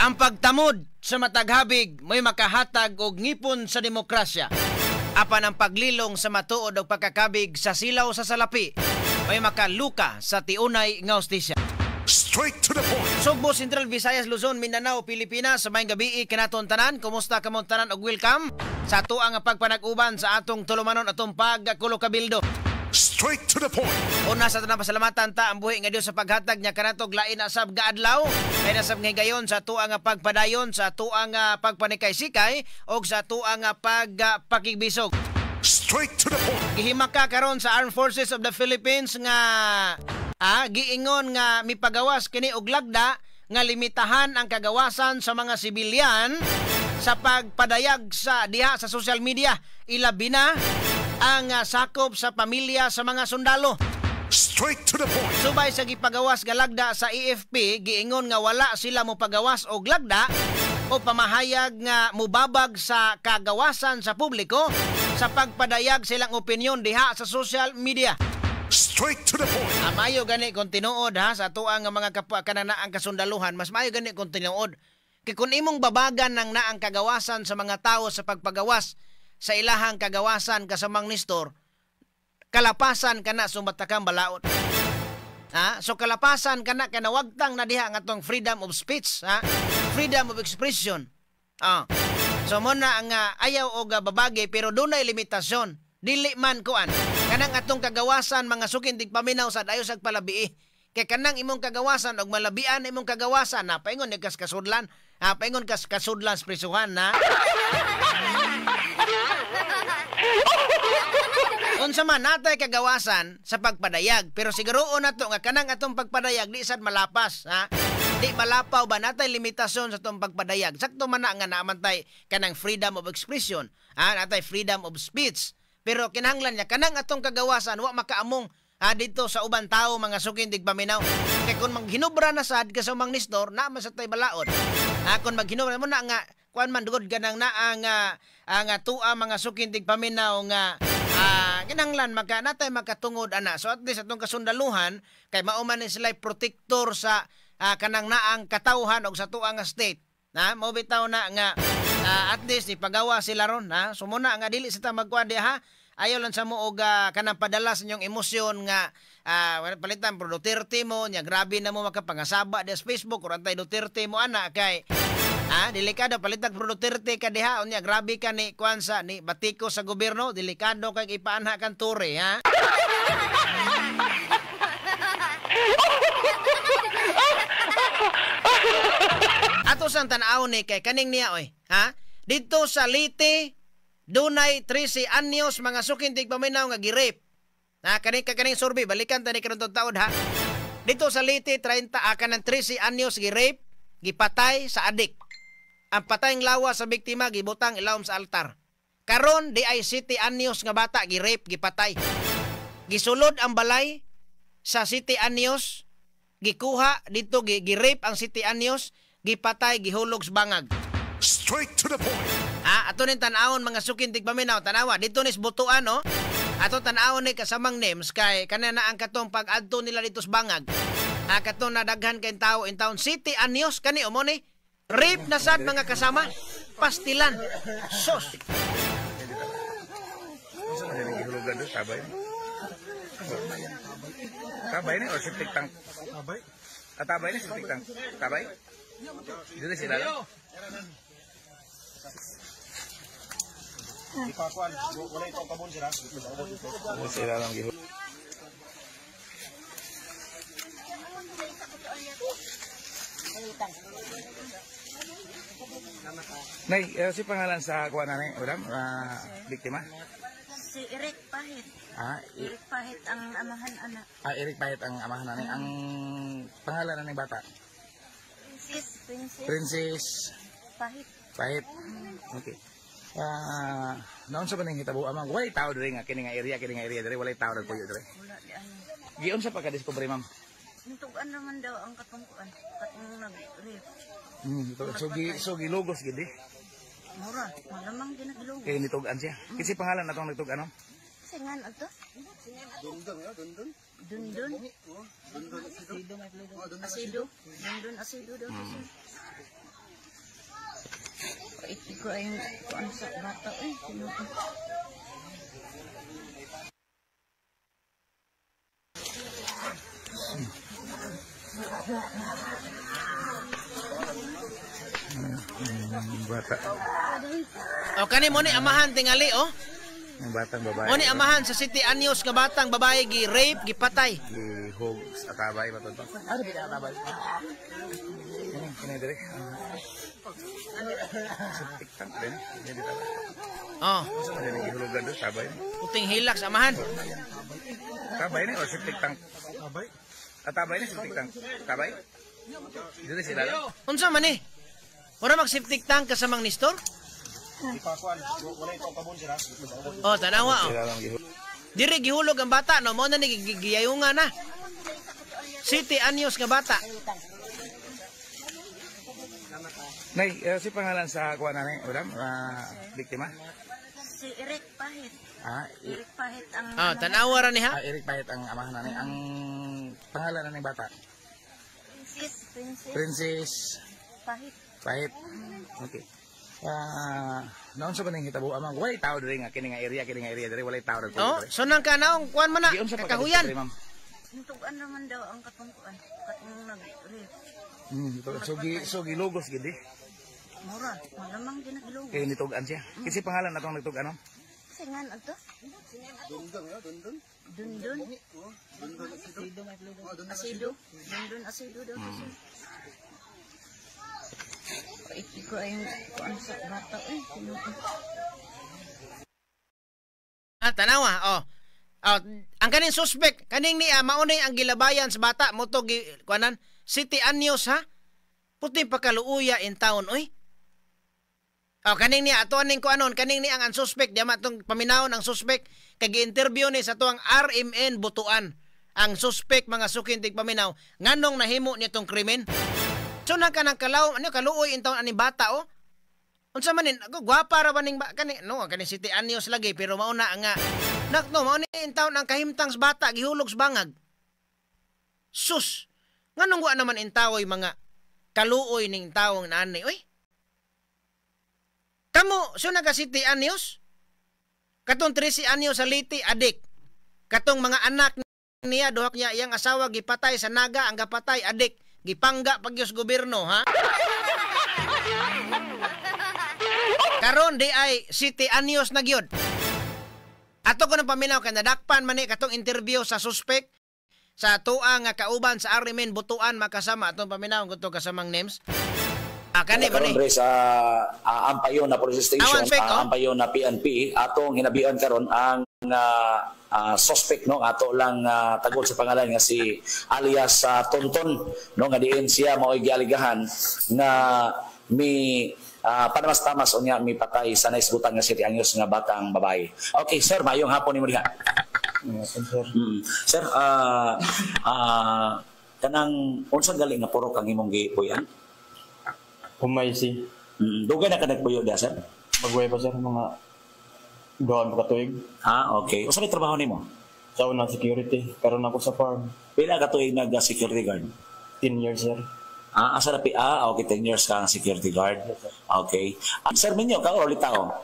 Ang pagtamod sa mataghabig may makahatag og ngipon sa demokrasya. Apan ang paglilong sa matuod og pagkakabig sa silaw sa salapi may makaluka sa tiunay nga hustisya. Straight to the point. Sugbo, Central Visayas, Luzon, Mindanao, Pilipinas, sa maayong gabi kanaton tanan. Kumusta kamong tanan og welcome sa ato ang pagpanag-uban sa atong tulumanon, atong pagkulo kabildo. Straight to the point. Una sa tanan, pasalamatan ta ang buhi nga Dios sa paghatag niya kanatog lain na sab gaadlaw, lain na sab nga higayon sa ato ang pagpadayon, sa ato ang pagpanikay-sikay og sa ato ang pagpakigbisog. Straight to the point. Gihimaka karon sa Armed Forces of the Philippines nga giingon nga mipagawas kini og lagda nga limitahan ang kagawasan sa mga sibilyan sa pagpadayag sa diha sa social media, ilabi na ang sakop sa pamilya sa mga sundalo. Straight to the point. Subay sa gipagawas nga lagda sa AFP, giingon nga wala sila mopagawas og lagda o pamahayag nga mubabag sa kagawasan sa publiko sa pagpadayag silang opinyon diha sa social media. Straight to the point. Mayo gani kung tinuod ha sa atuang nga mga kapwa kananaang kasundaluhan, mas mayo gani kung tinuod. Kay kung imong babagan ng naang kagawasan sa mga tao sa pagpagawas sa ilahang kagawasan, kasamang Nestor, kalapasan kana sumatakang balaod. Ha? So kalapasan kana kanawagtang na diha nga atong freedom of speech, ha? Freedom of expression. Ah. So mo na ang ayaw og babagi, pero dunay limitasyon. Dili man kuan. Kanang atong kagawasan, mga suking tigpaminaw, sad ayo sag palabii. Kay kanang imong kagawasan og malabian imong kagawasan na paingon ni kas kasudlan. Ha, paingon kas kasudlan sa prisuhan na. Unsa man, natay kagawasan sa pagpadayag, pero siguroon nato nga kanang atong pagpadayag di sad malapas, ha? Di malapaw ba, natay limitasyon sa atong pagpadayag. Sakto man na nga naamantay kanang freedom of expression, ha? Natay freedom of speech. Pero kinahanglan niya kanang atong kagawasan wa makaamong, ha, dito sa uban tao, mga suking tigpaminaw. Kay kung maghinubra na sad kasamang Nestor, na man sa tay balaod. Ha, kung maghinubra mo na nga kuan man dugod kanang naa nga nga tua, mga suking tigpaminaw, nga kinahanglan maka natay makatungod ana. So at least atong kasundaluhan kay mao man ni sila protector sa kanang naang katawhan og sa tuang nga state. Na mao bitaw na nga at least ipagawa sila ron, ha. So muna nga dili sa ta magkuan diha, ha. Ayaw lang sa mo og kanang padala sa inyong emosyon nga palitan pro Duterte mo nya, grabe na mo makapangasaba diha sa Facebook or antay Duterte mo ana, kay delikado palitag pro Duterte ka diha unya grabe ka ni kuan sa ni batiko sa gobyerno, delikado kay ipaanha kan tore, ha. Ato sang tan-aw ni kay kaning niya oy, ha? Dito sa Leyte dunay 13 anyos, mga suking tigpaminaw, nga gi-rape. Ha, kaning kaning survey balikan ta ni karon taod, ha. Dito sa Leyte 30 kanang 13 anyos gi-rape, gipatay sa adik. Ang patayng lawas sa biktima gibutang ilawom sa altar. Karon di ay 7 anyos nga bata gi-rape, gipatay. Gisulod ang balay sa 7 anyos, gikuha dito gi-rape ang 7 anyos, gipatay, gihulog sa bangag. Straight to the point. Ha, ato ning tan-awon, mga suking tigpaminaw, tanawa dito nis butuan, no. Ato tan-awon ni kasamang names kay kanina ang katong pag-adto nila dito sa bangag. Ha, katong nadaghan kay tao in town, 7 anyos kani mo ni. Rape na sad, mga kasama. Pastilan. Sos. Tabay. Tabay ni or septic tank? Tabay. Ah, tabay ni septic tank. Tabay? Dito sila lang. Ipakuan, wala ito kabon sila. Sila lang gihulog. Nay, si pangalan sa kuha na ni, madam, biktima? Si Eric Pahit. Ah, Eric Pahit ang amahan anak. Ah, Eric Pahit ang amahan na ni. Ang pangalan na ni bata? Princess. Princess. Princess Pahit. Pahit. Okay. Naon sa ba ning hitabo amang walay tao diri nga kini nga area, kini nga area diri walay tao nagpuyo diri. Wala di ano. Giunsa pa ka discovery, ma'am? Nitugan naman daw ang katungkuan. Katong nag-rape. So gilugos gid eh. Mura, malamang din naglugos. Kay nitug-an siya. Kasi pangalan na tong nagtug-an, no? Singan ato? Dundun, ya, dundun. Dundun. Dundun asido. Asido. Dundun asido daw. Paiti ko ay kuan sa bata eh. Sino ko? Bata, O kani mo ni amahan tingali oh. ang batang babae. Mo ni amahan sa City Anyos nga batang babae gi rape, gipatay. Gihog sa tabay ba to? Ano ba tabay? Kini kini dire. Septic tank din. Hindi tabay. Oh, Sa man din gihulugan do tabay. puting hilak sa amahan. Tabay ni or septic tank? Tabay. Ah, tabay ni septic tank. Tabay? Dire sila lang. Unsa man ni? Mura mag septic tank kasamang Nestor? Ipakuan, wala itong kabon sir ha. Oh, tanawa oh. Sila lang gihulog. Diri gihulog ang bata no, mo na ni giyayunga na. City Anyos nga bata. Nay, si pangalan sa kuha na ni, Ulam, biktima? Si Eric Pahit. Ah, Eric Pahit ang Oh, tanawa ra ni ha. Eric Pahit ang amahan na ni. Ang pangalan na ni bata? Princess. Princess Princess Pahit. Pahit. Okay. Naon sa ba ning hitabo amang walay tao diri nga kini nga area kini nga area diri walay tao diri. Oh, sunang ka naong kuan man na Giunsa pa ka kakahuyan. diri, ma'am? Tugan naman daw ang katungkuan. Katong nag-rape. So gilugos gid eh. Mura. Malamang ginagilong. Kay nitugan siya. Kasi pangalan na tong nagtugan, no? Singan ato? Dundun, ya, dundun. Dundun. Asido. Dundun asido daw. Paiti ko ay kuan sa bata eh. Sino ko? Ah, tanawa oh. Oh, ang kaning suspect, kaning niya maunay ang gilabayan sa bata mo to gi kuanan City Anyos ha. Puti pakaluuya in town oy. Oh, kaning niya ato aning kuanon, kaning niya ang suspect di ma tong paminawon ang suspect kay gi-interview ni sa tuang RMN Butuan. Ang suspect mga sukin tig paminaw nganong nahimo niya tong krimen. So na kanang kalaw ano kaluoy in town ani bata oh. Unsa man nin ako gwapa ra ba ning ba kani no kani City Anyos lagi pero mauna nga nak no mao ni in town ang kahimtang sa bata gihulog sa bangag. Sus, nganong wa naman intawoy mga kaluoy ning tawong naani oy. Kamo so naga City Anyos? Katong 13 anyos sa Liti adik. Katong mga anak niya duha niya iyang asawa gipatay sa Naga ang gapatay adik gipangga pagyos gobyerno ha. Karon di ay City Anyos na gyud. Ato ko nang paminaw kay nadakpan man ni katong interview sa suspect sa atoa nga kauban sa RMN Butuan makasama atong paminaw kuto kasamang names. Ah, kani ba Karon ni? dre sa Ampayon na police station, Awan, Pek, oh. Ampayon na PNP, atong hinabian karon ang suspect no ato lang tagol sa pangalan nga si alias Tonton no nga diin siya maoy gialigahan nga mi panamas-tamas unya mi patay sa naisgutan nga City Anyos nga batang babae. Okay sir, mayong hapon nimo diha. Sir. Sir, kanang unsa gali nga purok ang imong gipuy-an? Humaysi. Dugay na ka nagpuyo diha sir? Magway pa sir, mga duha ka tuig. Ah, okay. Unsa may trabaho nimo? Sa una security, karon ako sa farm. Pila ka tuig nag security guard? 10 years sir. Ah, asa na okay, 10 years ka ang security guard. Okay. Sir minyo ka or tao?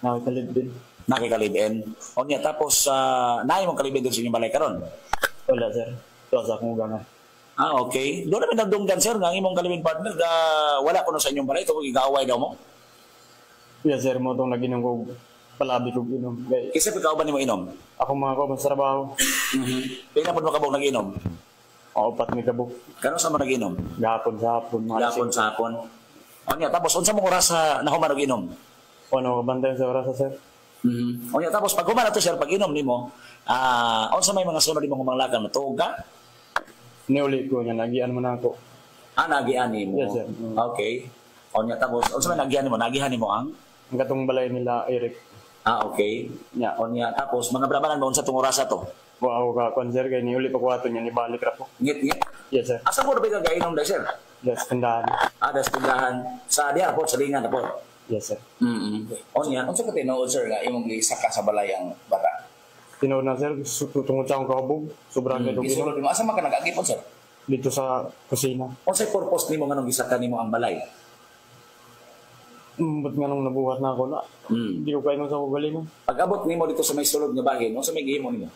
Nakikalib din. Nakikalib-in. Onya tapos naay mong kalib-in dun sa inyong balay karon. Wala sir. Tuwa sa akong ganga. Ah, okay. Doon naman nagdunggan sir nga ang imong kalib-in partner ga wala kuno sa inyong balay tungod gigaaway daw mo. Yes sir, mo tong naginom ko palabi kog inom. Kay Kinsa pa kauban nimo inom? ako mga kauban sa trabaho. Pila pud makabog nag-inom? O upat mi kabuk. Kano sa mo nag-inom? Gahapon sa hapon mga Gahapon sa hapon. Onya tapos unsa mong oras sa nahuman og inom? Ano ka sa oras sir? Onya tapos pag human ato sir pag inom nimo, unsa may mga sunod nimong humanglakang natuog ka? Niuli ko niya nagian man ako. Ah, nagian nimo. Yes, sir. Mm. Okay. Onya tapos unsa may nagian nimo? Nagihan nimo ang Ang katong balay nila Eric. Ah, okay. Nya. Onya tapos mga brabanan mo unsa tong orasa to? Wa ako ka kwan sir kay niuli pa ko ato niya nibalik ra po. Ngit-ngit. Yes sir. Asa mo ra ba kainom dai sir? Yes, tindahan. Ah, das tindahan sa diha po sa lingan na po. Yes sir. Onya. Unsa ka tinuod sir nga imong gisaka sa balay ang bata? Tinuod na sir, tungod sa akong kahubog, sobrang mm. Gisulod nimo asa man ka nag-agipon sir? Dito sa kusina. Unsay purpose nimo nganong gisaka nimo ang balay? Ba't nga nung nabuhat na ako na, hindi ko kaya nung sa kagalingon. Pag-abot nimo dito sa may sulod nga bahin, unsa may gihimo nimo?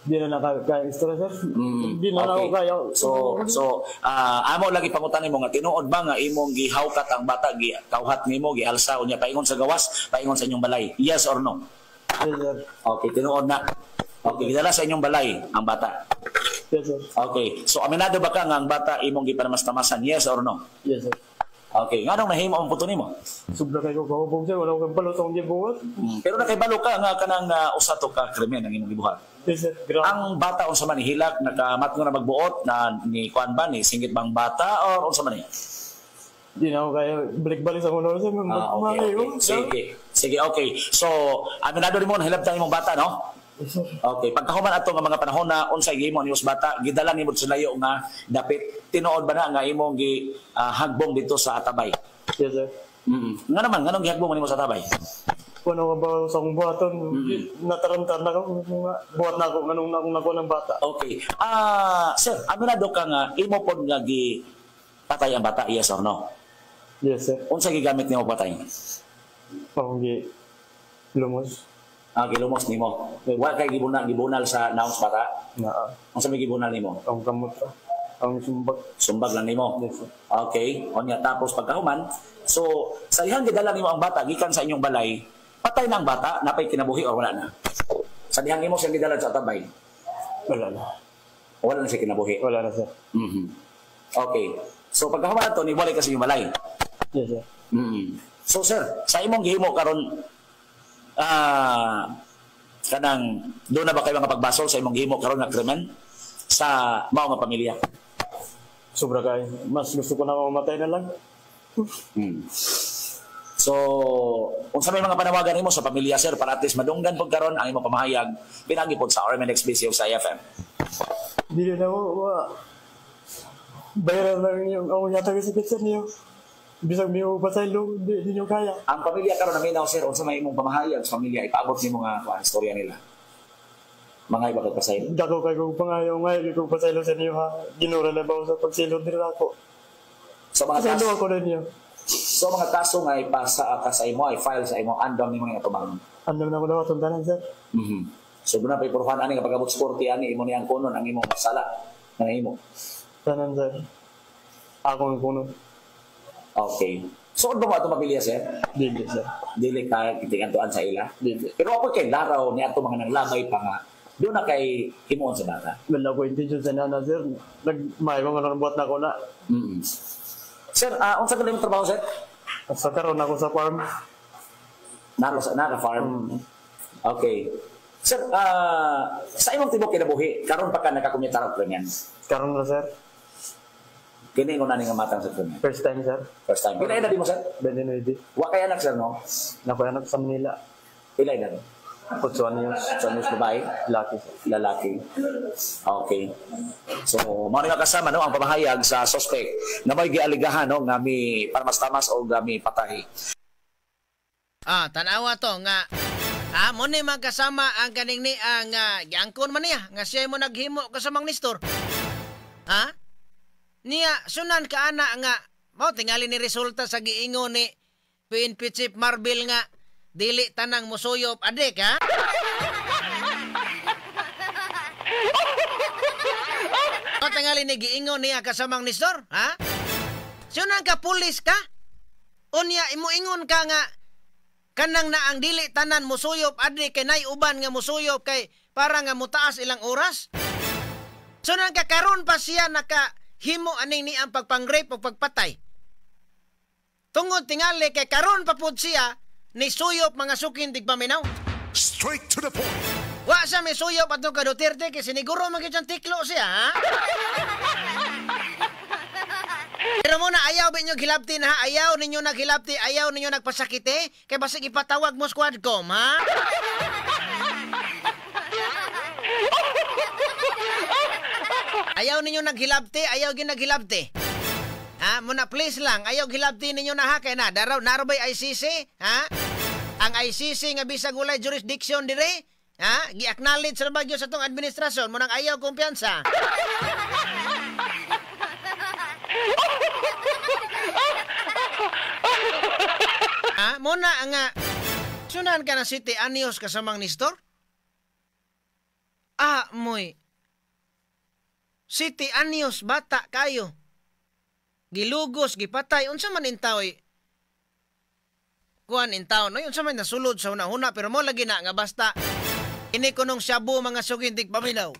Di na nakakaya istorya, sir. Di na ako kaya. So, amo lagi pangutan nimo nga tinuod ba nga imong gihawkat ang bata, gikawhat nimo, gialsa unya paingon sa gawas, paingon sa inyong balay. Yes or no? Yes, sir. Okay, tinuod na. Okay, gidala sa inyong balay ang bata. Yes, sir. Okay. So aminado ba ka nga ang bata imong gipanamastamasan? Yes or no? Yes, sir. Okay, nganong nahimo ang puto nimo? Sobra kayo kahubog, sir. Wala ko kang balot akong gibuhat. Pero nakaibalo ka nga kanang usa to ka krimen ang imong gibuhat. Yes, sir. Grabe. Ang bata unsa man ni hilak, nakamatngon na magbuot na ni kuan ba ni singgit bang bata or unsa man ni? Di na ako kaya balik-balik sa kuno, sir. Ah, okay. Sige. Sige, okay. So, aminado nimo na hilabtan imong bata, no? Yes, sir. Okay, pagkahuman ato nga mga panahon na unsay gihimo ni bata, gidala nimo sa layo nga dapit. Tinuod ba na nga imong gi hagbong dito sa atabay? Yes, sir. Nga naman, nganong gihagbong nimo sa atabay? Wala ko ba sa akong buhaton. Natarantar na ako. Buhat na ako. Nganong akong nakuha ng bata. Okay. Sir, aminado ka nga imo pod nga gi patay ang bata, yes or no? Yes, sir. Unsa gigamit nimo patay? Akong gi lumos. Ah, gilumos nimo. Wa kay gibunal sa naong sa bata? Na, Unsa may gibunal nimo? akong kamot. Ang sumbag. Sumbag lang nimo. Yes, sir. Okay. Onya tapos pagkahuman, so sa dihang gidala nimo ang bata gikan sa inyong balay, patay na ang bata, napay kinabuhi or wala na? Sa dihang imo siyang gidala sa atabay, Wala na. wala na siya kinabuhi. Wala na, sir. Okay. So pagkahuman ato ni ka sa inyong balay. Yes, sir. So sir, sa imong gihimo karon kanang doon na ba kayo mga pagbasol sa imong gihimo karon nga krimen sa mao nga pamilya? Sobra kayo. Mas gusto ko na mamatay na lang. So, unsa may mga panawagan nimo sa pamilya sir para at least madunggan pud karon ang imong pamahayag pinagi pod sa RMNXBC ug sa IFM. Hindi na ako. Bayaran lang yung akong yatag sa sir niyo. Bisag may pasaylo, di niyo kaya. Ang pamilya karon naminaw sir, unsa may imong pamahayag sa pamilya, ipaabot nimo nga kuan istorya nila. Mga iba kag pasaylo. Dako kay kong pangayo ngayon kong pasaylo sa niyo ha. Ginura na ba ako sa pagsilod nila ako. So mga Pasaylo kaso, ako na niyo. so mga kaso nga ipasa ka sa imo ay file sa imo andam nimo nga atubangon. Andam na ako daw atong tanan, sir. So doon na pa'y puruhan ani nga pag-abot sa korte ani imo niyang kunon ang imong sala nga nahimo. Tanan, sir. Ako ang kuno. Okay. So ba mo atong pamilya sir? Dili, sir. Dili ka kitikantuan sa ila. Dili. Pero ako kay laraw ni ato mga nanglabay pa nga doon na kay himuon sa bata. Wala ko intention sa nana, sir. Nagmay ko nga buhat na ako na. Sir, unsa ka imong trabaho sir? Sa karon ako sa farm. Naka sa naka farm. Okay. Sir, sa imong tibok kinabuhi, karon pa ka nakakumita og krimen. Karon na, sir. Kini ko na nga matang sa krimen. First time, sir. First time. Pila edad mo sir? 29. Wa kay anak sir no? Nakuha anak sa Manila. Pila edad? 8 anyos. So, news babae? Laki, sir. Lalaki. Okay. So, mao ni kasama no ang pamahayag sa suspect na may gialigahan no nga mi parmastamas o nga mi patay. Ah, tanawa to nga mo ni magkasama ang kaning ni ang giangkon man niya nga siya mo naghimo kasamang Nestor. Ha? Niya sunan ka ana nga mao tingali ni resulta sa giingon ni PNP Chief Marbil nga dili tanang musuyop adik ha. Mao tingali ni giingon niya kasamang Nestor, ha? Sunan ka pulis ka? Unya imuingon ka nga kanang na ang dili tanan musuyop adli kay nay uban nga musuyop kay para nga mutaas ilang oras. So nang kakaron pa siya nakahimo aning ni ang pagpang-rape o pagpatay. Tungod tingali kay karon pa pud siya ni suyop mga sukin tigpaminaw. Straight to the point. Wa siya may suyop atong ka Duterte kay siniguro man gyud siyang tiklo siya, ha? Pero muna ayaw ba ninyo gilabti na ha? Ayaw ninyo naghilabti, ayaw ninyo nagpasakite kay basig ipatawag mo squadcom, ha? Ayaw ninyo naghilabti, ayaw gyud naghilabti. Ha? Muna please lang, ayaw gilabti ninyo na ha kay na daraw naro bay ICC, ha? Ang ICC nga bisag walay jurisdiction dire, ha? Gi-acknowledge ra ba gyud sa tong administrasyon munang ayaw kumpiyansa. Muna nga sunan ka na City Anios kasamang Nestor? Ah, moy. City Anios bata kayo. Gilugos, gipatay. Unsa man intaoy? Kuan intaon. No, unsa man nasulod sa una-una pero mo lagi na nga basta ini kunong shabu mga sugintig paminaw.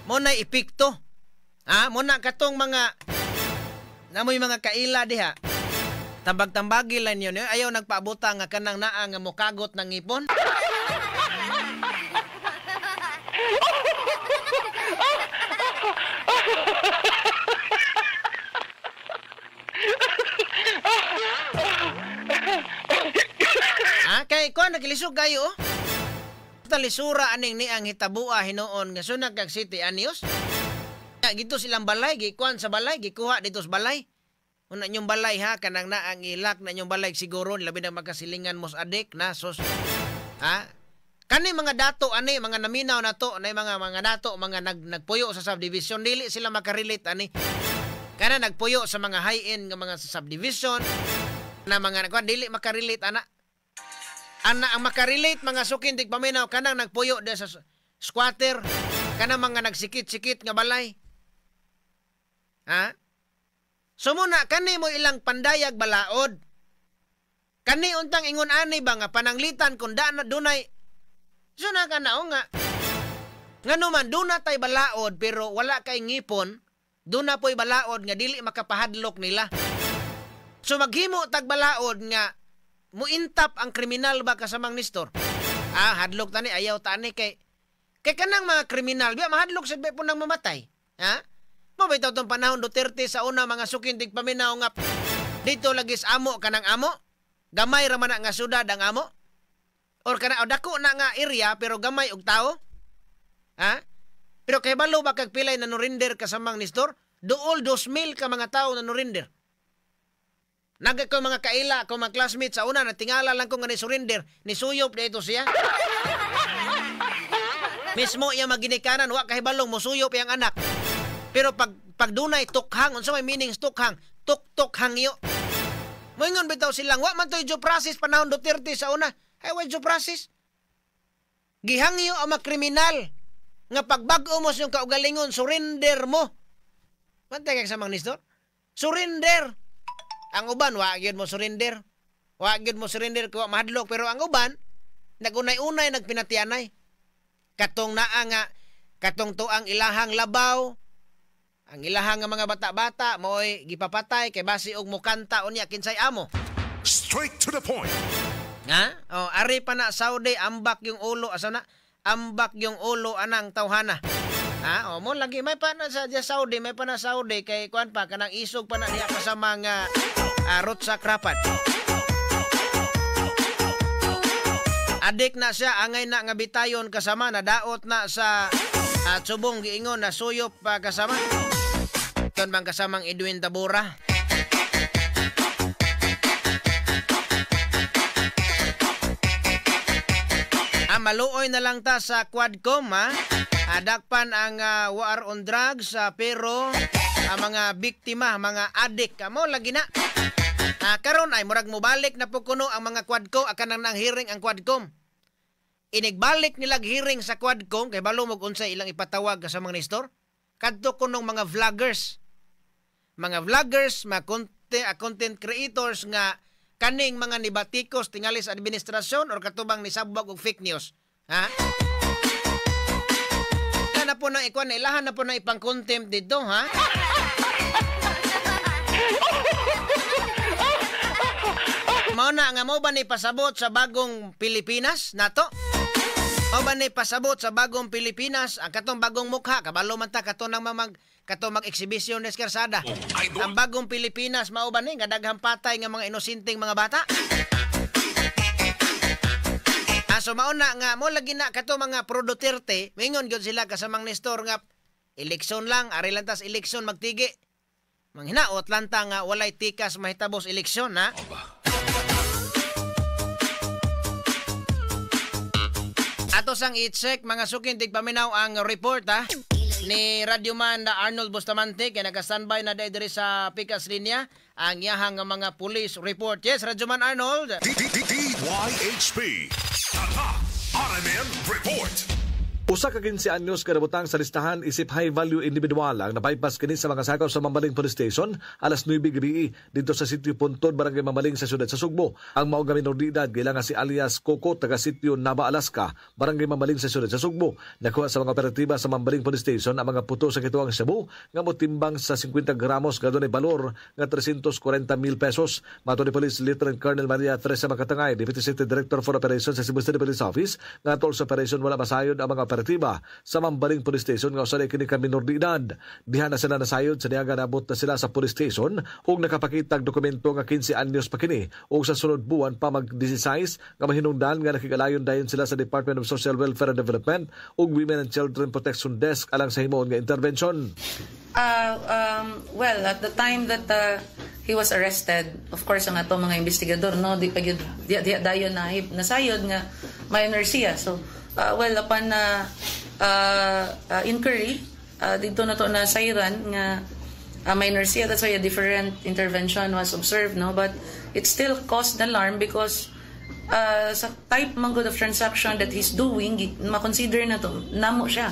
Mo na epekto. Ha? Mo na katong mga namoy mga kaila diha. Tambag-tambagi lang yun. Ayaw nagpaabuta nga kanang naa nga mukagot ng ngipon. Ha? Kay kuan nagilisog kayo oh. Lisura aning ni ang hitabua hinuon nga sunag kag City Anios. Gito silang balay, gikuan sa balay, gikuha dito sa balay. Una inyong balay ha, kanang naang ilak na inyong balay siguro, labi na magkasilingan mos adik na sos. Ha? Kani mga dato ani, mga naminaw na to, na mga dato, mga nagpuyo sa subdivision, dili sila makarelate ani. Kana nagpuyo sa mga high-end nga mga subdivision, na mga kuan dili makarelate ana. Ana ang makarelate mga sukindig paminaw kanang nagpuyo da sa squatter, kanang mga nagsikit-sikit nga balay. Ha? So muna, kani mo ilang pandayag balaod. Kani untang ingon ani ba nga pananglitan kung daan na dunay. So na ka na nga. Ngano man, duna tay balaod pero wala kay ngipon, duna po'y balaod nga dili makapahadlok nila. So maghimo tag balaod nga muintap ang kriminal ba kasamang Nestor? Ah, hadlok tani, ayaw tani kay kanang mga kriminal, biya mahadlok sa po nang mamatay. Ha? Mabitaw tong panahon Duterte sa una mga sukintig paminaw nga dito lagi sa amo kanang amo. Gamay ra man na nga syudad ang amo. Or kana o dako na nga area pero gamay og tao. Ha? Pero kay balo ba kag pilay na norinder kasamang Nestor? Duol 2,000 ka mga tao na norinder. Naga ko mga kaila, ko mga classmates sa una natingala lang ko nga ni surrender, ni suyop dito siya. Mismo iya maginikanan wa kahibalong mosuyop iyang anak. Pero pag dunay tukhang, unsa may meaning tukhang? Tuktok hangyo. Moingon bitaw silang wa man toy due process panahon Duterte sa una. Ay way due process. Gihangyo ang mga kriminal nga pagbag-o mo sa iyong kaugalingon, surrender mo. Pantay kay sa mga Nestor? Surrender. Ang uban wa gyud mo surrender. Wa gyud mo surrender kay wa mahadlok, pero ang uban nagunay-unay nagpinatianay. Katong naa nga katong tuang ilahang labaw, ang ilahang nga mga bata-bata mo'y gipapatay kay basi og mukanta unya kinsay amo. Straight to the point. Ha? Oh, ari pa na Saudi ambak yung ulo asa na? Ambak yung ulo anang tawhana. Ha? O mo lagi may pa na sa Saudi, may pa na Saudi kay kuan pa kanang isog pa na niya pa sa mga rotsa krapat. Adik na siya angay na nga bitayon kasama nadaot na sa subong giingon na suyop pa kasama. Kon bang kasamang Edwin Tabora. Ah, maluoy na lang ta sa Quadcom ha. Adakpan ang war on drugs pero ang mga biktima, mga adik amo lagi na. Karon ay murag mobalik na po kuno ang mga Quadcom akan nang hearing ang Quadcom. Inigbalik nilag hearing sa Quadcom kay balo mo unsay ilang ipatawag sa mga Nestor. Kadto kunong mga vloggers. Mga vloggers, mga content creators nga kaning mga nibatikos tingali sa administrasyon or katubang nisabwag og fake news. Ha? Na po na ikuan, ilahan na po na ipang-contempt dito, ha? Mao na nga mo ba ni pasabot sa bagong Pilipinas nato? Mao ba ni pasabot sa bagong Pilipinas ang katong bagong mukha kabalo man ta kato nang mamag kato mag-exhibition des karsada. Ang bagong Pilipinas mao ba ni nga daghang patay nga mga inosenteng mga bata? So mao na nga mo lagi na kato mga pro Duterte, mingon gyud sila kasamang Nestor nga eleksyon lang, ari lang tas eleksyon magtigi. Manghinaot lang ta nga walay tikas mahitabos eleksyon ha. Ato sang i-check mga sukintig paminaw ang report ha. Ni Radyoman na Arnold Bustamante kay naka-standby na diri sa Pikas Linya ang iyahang mga police report. Yes, Radyoman Arnold. DYHP. Tatak RMN Report. Usa ka 15 anyos kadabutang sa listahan isip high value individual ang nabypass kini sa mga sakop sa Mambaling Police Station alas 9 gabi dito sa sitio Puntod, Barangay Mambaling sa siyudad sa Sugbo. Ang mao nga minor de edad giila nga si alias Coco taga sitio Naba, Alaska, Barangay Mambaling sa siyudad sa Sugbo. Nakuha sa mga operatiba sa Mambaling Police Station ang mga puto sa kituang shabu nga motimbang sa 50 gramos nga dunay balor nga 340,000 pesos. Matod ni Police Lieutenant Colonel Maria Teresa Macatangay, Deputy City Director for Operations sa Cebu City Police Office, nga atol sa operation wala masayod ang mga operatiba sa Mambaling Police Station nga usa kini ka minor de edad. Diha na sila nasayod sa niyaga nabot na sila sa police station ug nakapakitag dokumento nga 15 anyos pa kini ug sa sunod buwan pa mag 16 nga mahinungdan nga nakigalayon dayon sila sa Department of Social Welfare and Development ug Women and Children Protection Desk alang sa himuon nga intervention. Well, at the time that he was arrested, of course, ang ato mga investigador, no, di pa gyud di, di, dayon na nasayod nga minor siya. So, well, upon inquiry, dito na to nasayran nga minor siya. That's why a different intervention was observed, no? But it still caused alarm because sa type man gud of transaction that he's doing, ma-consider na to, namo siya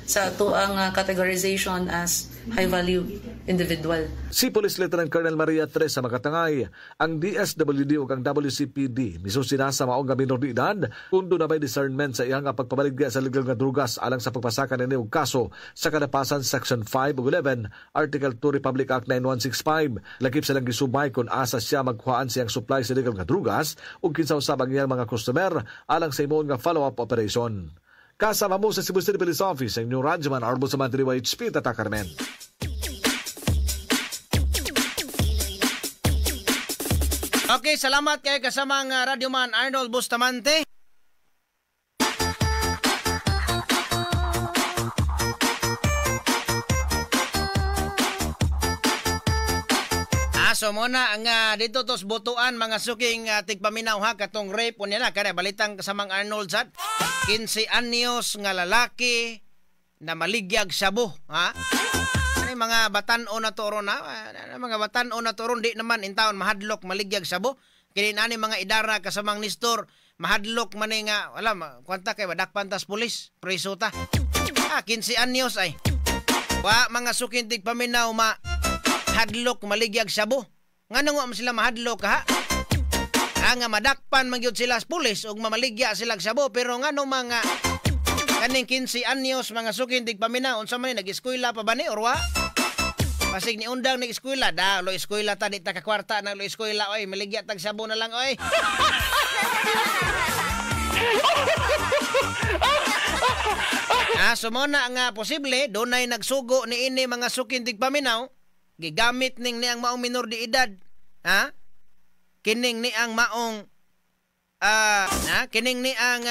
sa ato ang categorization as high value individual. Si Police Lieutenant Colonel Maria Teresa Macatangay, ang DSWD ug ang WCPD misusi na sa maong nga minor de edad kung duna bay discernment sa iyang pagpabaligya sa legal nga drugas alang sa pagpasaka nini og kaso sa kanapasan Section 5 ug 11 Article 2 Republic Act 9165. Lakip silang gisubay kung asa siya magkuhaan siyang supply sa legal nga drugas ug kinsa usab ang iyang mga customer alang sa imong nga follow-up operation. Kasama mo sa Cebu City Police Office ang inyong Radyoman Arbo sa Mantri YHP, Tata Carmen. Okay, salamat kay kasamang Radyoman Arnold Bustamante. So muna ang dito tos butuan mga suking tigpaminaw ha katong rape unya na kare balitang kasamang Arnold sad 15 anyos nga lalaki na maligyag shabu ha. Ano mga batan-o na to ron ha? Mga batan-o na to ron di naman in taon mahadlok maligyag shabu. Kini nani mga idara kasamang Nestor mahadlok man nga wala kwanta kay madakpan tas pulis preso ta. 15 anyos ay. Wa mga suking tigpaminaw ma hadlok maligyag shabu. Ngano nga sila mahadlok ha? Nga madakpan man gyud sila sa pulis ug mamaligya sila shabu pero ngano mga kaning 15 anyos mga suking tigpaminaw unsa man ni nag-eskwela pa ba ni or wa? Pasig ni undang nag-eskwela da lo eskwela ta di ta kakwarta na lo eskwela oy maligya tag shabu na lang oy. So mo na nga posible dunay nagsugo ni ini mga suking tigpaminaw gigamit ning niang maong minor de edad ha kining niang maong kining niang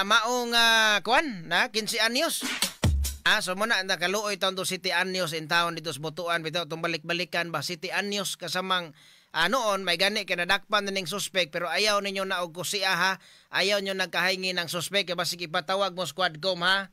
maong kuan na 15 anyos. So muna nakaluoy taon to City Anyos in town dito sa Butuan bitaw tong balik-balikan ba City Anyos kasamang noon may gani kay nadakpan na ning suspect pero ayaw ninyo na og kusiya ha, ayaw nyo nagkahingi ng suspect kay basig ipatawag mo squadcom ha.